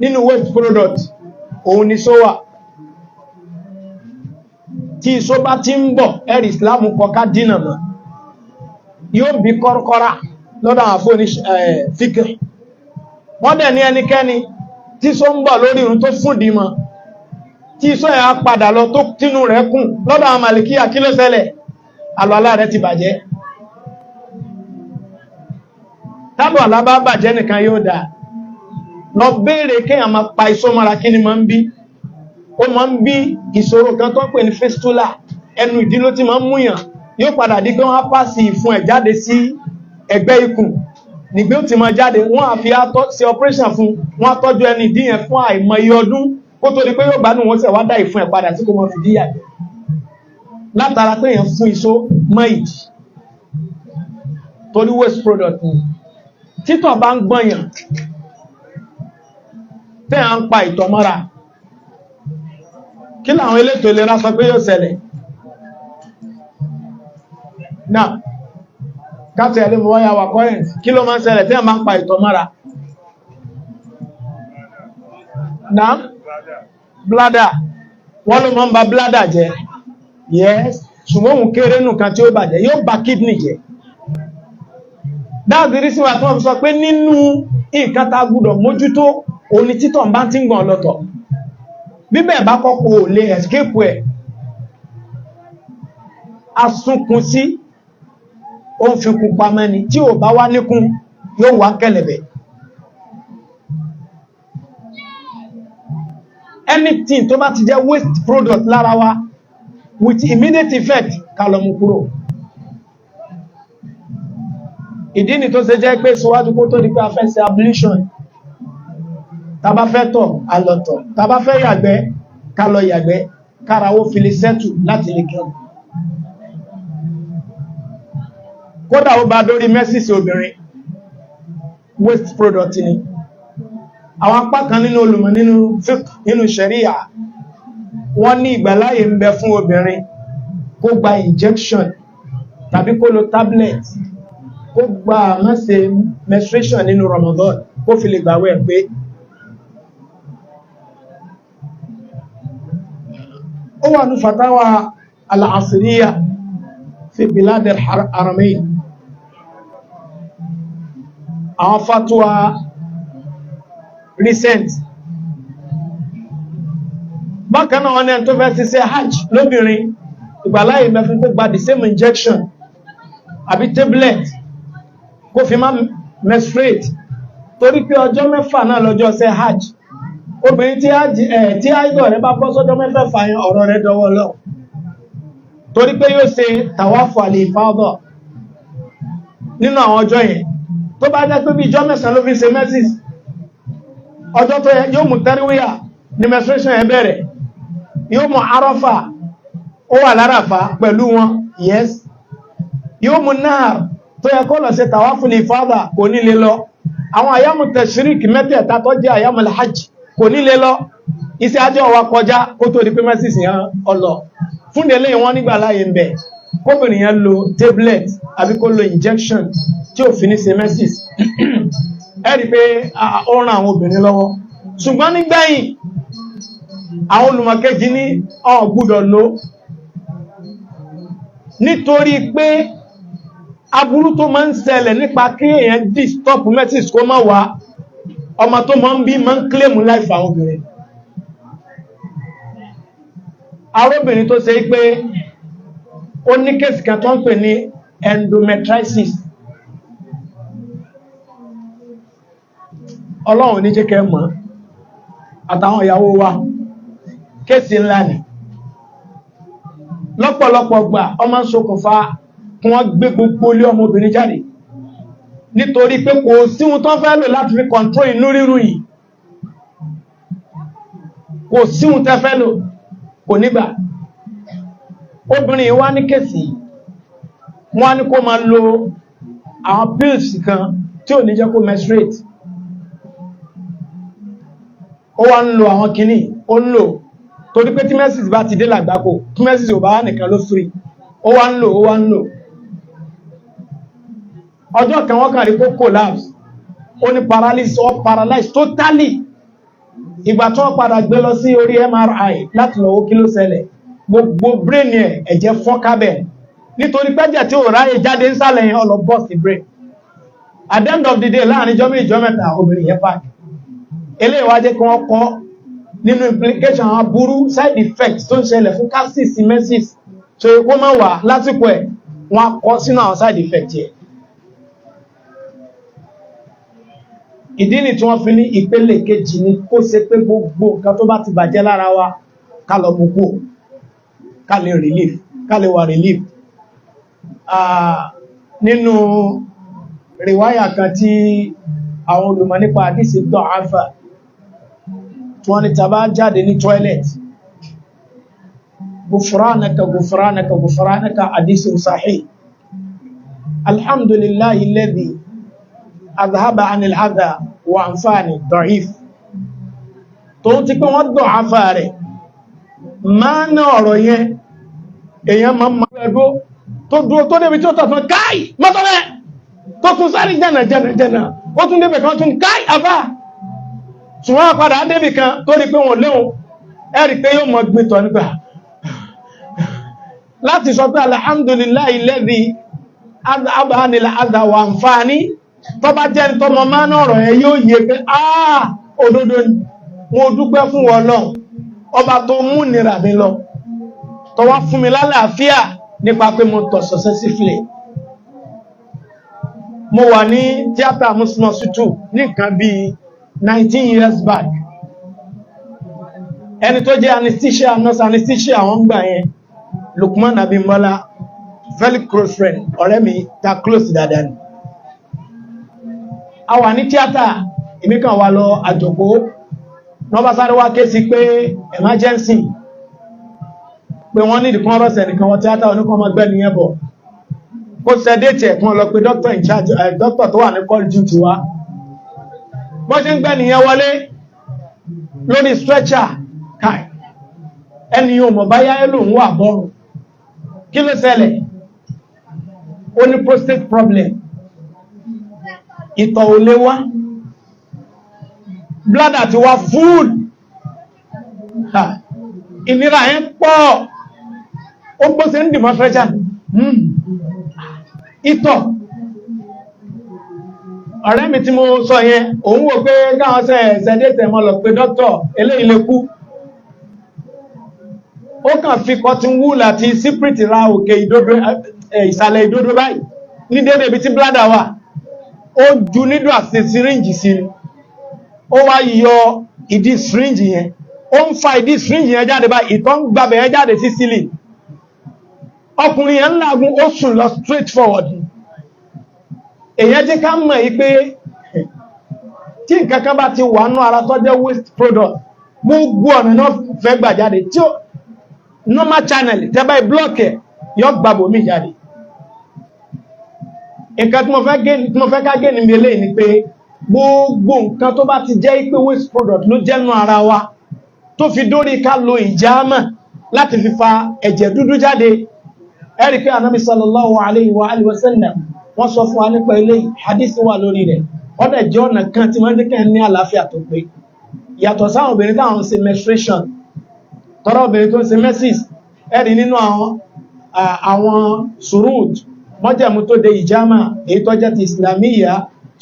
Nínú waste product òun ni sówà. Tí iṣó bá ti ń bọ̀, ẹ̀rì Islam kọ ká dínà mọ́, yóò bí kọ́rọ́kọ́rá lọ́dọ̀ àwọn àfóní fíkẹ̀. Wọ́n dẹ̀ ní ẹnikẹ́ni tí só ń bọ̀ lórí irun tó fún dìímọ̀, tí iṣó ẹ̀ á padà lọ tó tínú rẹ̀ kùn, lọ́dọ̀ àwọn Màlìkíyà, kí ló ṣẹlẹ̀? Àlùwàlá rẹ̀ ti bàjẹ́. Tábọ̀ àlá bá bàjẹ́ nìkan yóò dáa. Lọ béèrè kéèyàn máa pa iṣó mọ́ra, kí ni máa ń bí? Ó máa ń bí ìṣòro kan tó ń pè ní fistula. Ẹnu ìdí ló ti máa ń múyàn, yóò padà di pé wọ́n á pàṣì ìfun ẹ̀ jáde sí ẹgbẹ́ ikùn, nígbé ó ti máa jáde. Wọ́n á fi ṣe operation fún, wọ́n á tọ́jú ẹni ìdí yẹn fún àìmọye ọdún kó tó di pé yóò gbádùn. Wọ́n sẹ̀ wá dá ìfun ẹ̀ padà tí kò mọ́ fi díyà jẹ látara pé èèyàn fún iṣó mọ́ ìdí, torí waste product ni. Títọ̀ bá ń gbọ̀nyàn, tẹ́ à ń pa ìtọ̀ mọ́ra, kí làwọn elétò ìlera sọ pé yóò ṣẹlẹ̀ náà? Káàtì ẹ̀lẹ́ mọ́ wáyà wà current. Kí ló máa ń ṣẹlẹ̀ tí a máa ń pa ìtọ̀ mọ́ra náà? Bladder, wọ́n ló máa ń ba bladder jẹ́. Yes, ṣùgbọ́n òun kéré nù kan tí ó bàjẹ́, yóò ba kidney jẹ́. That's the reason why wọ́n fi sọ pé nínú nǹkan tá gbọ́dọ̀ mójútó òun ni títọ̀ bá ti ń gbọ̀n lọ́tọ̀. Bíbẹ̀ bá kọ́kọ́ ò lè escape ẹ̀. Asúnkun sí ó ń fi kún pamọ́ ni, tí ò bá wá níkún yóò wá kẹ̀lẹ̀bẹ̀. Anything tó bá ti jẹ́ waste product lára wa, with immediate effect, ká lọ mú kúrò. Ìdí ni tó ṣe jẹ́ pé síwájú kó tó di pé a fẹ́ ṣe ablution, tá bá fẹ́ tọ̀, a lọ tọ̀, tá bá fẹ́ yàgbẹ́, ká lọ yàgbẹ́, kára ó fi lè sẹ́tù láti lè kírun. Kódà ó bá dórí mẹ́sìsì obìnrin, waste product ni. Àwọn apá kan nínú olùmọ̀ nínú fiqh, nínú sharia, wọ́n ní ìgbàláyè ń bẹ fún obìnrin kó gba injection tàbí kó lo tablet, kó gba má ṣe menstruation nínú Ramadan, kó fi lè gbàwẹ̀ pé. Ó wà ní fatawa al-asiriya fi bilad al-haramain, àwọn fatwa recent. Bákan náà, wọ́n ní ẹni tó fẹ́ ṣiṣẹ́ hajj lóbìnrin, ìgbàláyè mẹ́fún kó gba the same injection àbí tablet kó fi má menstruate, torí pé ọjọ́ 6 náà lọ́jọ́ ṣe hajj. Obìnrin tí hajj ẹ̀ tí àìdọ̀ rẹ̀ bá bọ́ sọ́jọ́ mẹ́fẹ̀ẹ̀fà yẹn, ọ̀rọ̀ rẹ̀ dọwọ́ lọ, torí pé yóò ṣe tàwáfù àlè ìfádọ̀ nínú àwọn ọjọ́ yẹn. Tó bá jẹ́ pé bí ìjọ́ 9 ló fi ṣe menses, ọjọ́ tó yẹ yóò mú tẹ́ríwíyà ní menstruation yẹn bẹ̀rẹ̀, yóò mú arọ́fà, ó wà láràfà pẹ̀lú wọn. Yes, yóò mú náà tó yẹ kó lọ ṣe tàwáfù lè fádà, kò ní lè lọ. Àwọn àyàmù tashrik mẹ́tẹ̀ẹ̀ta tó jẹ́ àyàmù hajj, kò ní lè lọ. Iṣẹ́ ajọ́ wa kọjá kó tó di pé menses yẹn ọlọ. Fún délé, wọn nígbà láyé ń bẹ kóbìnrin yẹn lo tablet àbí kó lo injection tí ò fi ní ṣe menses. Ẹ rí pé ó ràn àwọn obìnrin lọ́wọ́. Ṣùgbọ́n nígbẹ̀yìn, àwọn olùmọ̀kejì ní ó gbọ́dọ̀ lò, nítorí pé aburú tó máa ń ṣẹlẹ̀ nípa kí èèyàn dì stop menses kó má wá, ọmọ tó máa ń bí máa ń claim life àwọn obìnrin. Arábìnrin tó ṣe pé ó ní case kan tó ń pè ní endometriosis, Ọlọ́run ní jẹ́ kẹ́ mọ̀ àtàwọn ìyàwó wa, case ńlá ni. Lọ́pọ̀lọpọ̀ gbà, ọmọ ń ṣokùnfà kí wọ́n gbé gbogbo ilé ọmọbìnrin jáde, nítorí pé kò sí ohun tó fẹ́ lò láti fi control inú rírun yìí. Kò sí ohun tẹ́ fẹ́ lò, kò nígbà. Obìnrin wá ní case, wọ́n á ní kó máa lo àwọn pills kan tí ò ní jẹ́ kó menstruate. Ó wá ń lo àwọn kìíní, ó ń lò, torí pé tí menses bá ti dé làgbákò, tí menses ò bá wá nìkan ló free. Ó wá ń lò, ó wá ń lò. Ọjọ́ kan, wọ́n kàn rí kó collapse, ó ní paralysis, ó paralyze totally. Ìgbà tó wọ́n padà gbé lọ sí orí MRI láti lọ wo kí ló ṣẹlẹ̀, gbogbo brain ẹ̀, ẹ̀jẹ̀ fọ́n kábẹ̀, nítorí pẹ́jẹ̀ tí ò ráyè jáde ń sálẹ̀ yẹn, ó lọ burst brain. At the end of the day, láàrin ijọ́ 2, ijọ́ 3, obìnrin yẹn pàkì. Eléyìí wá jẹ́ kí wọ́n kọ́ nínú implication, àwọn burú side effects tó ń ṣẹlẹ̀ fún casis menses tó yẹ kó má wà lásìkò ẹ̀. Wọ́n á kọ́ sínú àwọn side effect yẹn. Ìdí ni tí wọ́n fi ní ìpele kejì ni kó ṣe pé gbogbo nǹkan tó bá ti bàjẹ́ lára wa, ká lọ mú kú, ká lè relief, ká lè wà relief. Nínú riwaya kan tí àwọn olùmọ̀ nípa àdísì dọ̀áfà, tí wọ́n ní tàbá jáde ní toilet, "Gufranaka, gufranaka, gufranaka", àdísì sahih. "Alhamdulillahi alladhi adhaba anil adha wa anfani", da'if. Tó ń ti pé wọ́n dọ̀áfà rẹ̀, máa ná ọ̀rọ̀ yẹn, èèyàn máa máa ẹgbó tó dúró tó débi tí ó tọ̀tún káì mọ́tọ́rẹ́, tó tún sáré jẹ́nà jẹ́nà jẹ́nà, ó tún débẹ̀ kan, tún káì àfá, ṣùgbọ́n padà débì kan tó rí pé wọ́n léhun, ẹ̀rí pé yóò mọ̀ gbìtọ̀ nígbà láti sọ pé "Alhamdulillahi alladhi adhaba anil adha wa anfani". Tó bá jẹ́ tọmọ máa náà ọ̀rọ̀ ẹ, yóò yé pé áà, òdodo ni. Mo dúpẹ́ fún Ọlọ́run ọba tó mú nira mi lọ, tó wá fún mi lálàáfíà nípa pé mo tọ̀ successfully. Mo wà ní tíátà Muslim Hospital ní nǹkan bí 19 years back. Ẹni tó jẹ́ anesthesia nurse, anesthesia àwọn gbà yẹn, Lukman Abimbola, very close friend, ọ̀rẹ́ mi ta close dáadáa ni. A wà ní tíátà, èmi kàn wà lọ àjòkó, wọ́n bá sáré wá ké sí pé emergency, pé wọ́n ní ìdíkan rọ́sẹ̀ nìkan wọ́n tíátà, oníkan ọmọ gbẹ́ nìyẹn bọ̀, kó sedate ẹ̀, kún lọ pé doctor in charge, doctor tó wà ní call duty wá. Bọ́n ṣe ń gbẹ́ nìyẹn wọlé lórí stretcher, kai, ẹni yóò mọ̀ báyá ẹlò ń wà bọ́rùn. Kí ló ṣẹlẹ̀? Ó ní prostate problem, ìtọ̀ ò lè wá, bladder ti wá full. Ìnira yẹn pọ̀. Ó gbó sí ń dìmọ̀ stretcher, ìtọ̀. Ọ̀rẹ́ mi tí mo sọ yẹn, òun wò pé káwọn ṣe sedate mọ́ lọ pé dókítà, eléyìí lè kú. Ó kàn fi cotton wool àti spirit ra òkè ìdodo, ìsàlẹ̀ ìdodo báyìí, ní dédé ibi tí bladder wà. Ó ju needle àti syringe sí ni, ó wá yọ ìdí syringe yẹn, ó ń fa ìdí syringe yẹn jáde báyìí, ìtọ̀ ń gbàbẹ̀ yẹn jáde sí ceiling. Ọkùnrin yẹn ń làágùn, ó sùn lọ straight forward. Èyàn jẹ́ ká mọ̀ yí pé tí nǹkan kan bá ti wà nú ara tó jẹ́ waste product, gbogbo ọ̀nà náà fẹ́ gbà jáde. Tí ó normal channel tẹ́ bá block ẹ̀, yọ gbàbò mí jáde. Nǹkan tí mo fẹ́ ká gé níbi eléyìí ni pé gbogbo nǹkan tó bá ti jẹ́ pé waste product ló jẹ́ nú ara wa, tó fi dórí ká lo ìjámà láti fi fa ẹ̀jẹ̀ dúdú jáde, ẹ̀rí pé Ànábì sallallahu alayhi wa alihi wa sallam, wọ́n sọ fún wa nípa eléyìí, hadith wà lórí rẹ̀. Wọ́n dẹ̀ jẹ́ ọ̀nà kan tí wọ́n jẹ́ kẹ́ ní àlàáfíà tó pé, yàtọ̀ sáwọn obìnrin táwọn ń ṣe menstruation. Tọ́rọ obìnrin tó ń ṣe menses, ẹ̀rí nínú àwọn surut, mọ́jẹ̀mú tó de ìjámà, èyí tó jẹ́ ti islamiyya,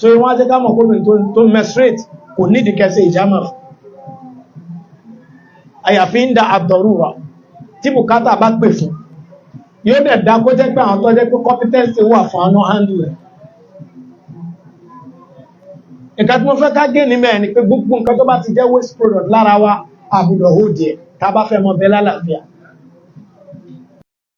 tó wọ́n jẹ́ ká mọ̀ kóbìnrin tó menstruate kò nídìí kẹsẹ̀ ìjámà, àyàfi ń da àdọ̀rúra tí bùkátà bá pè fún. Yóò dẹ̀ dá kó jẹ́ pé àwọn tó jẹ́ pé competency wà fún àwọn handle rẹ̀. Nǹkan tí mo fẹ́ ká gé ní mẹ́rin ni pé gbogbo nǹkan tó bá ti jẹ́ waste product lára wa, àbùdọ̀ hold ẹ̀ tá bá fẹ́ mọ bẹ́ lálàáfíà.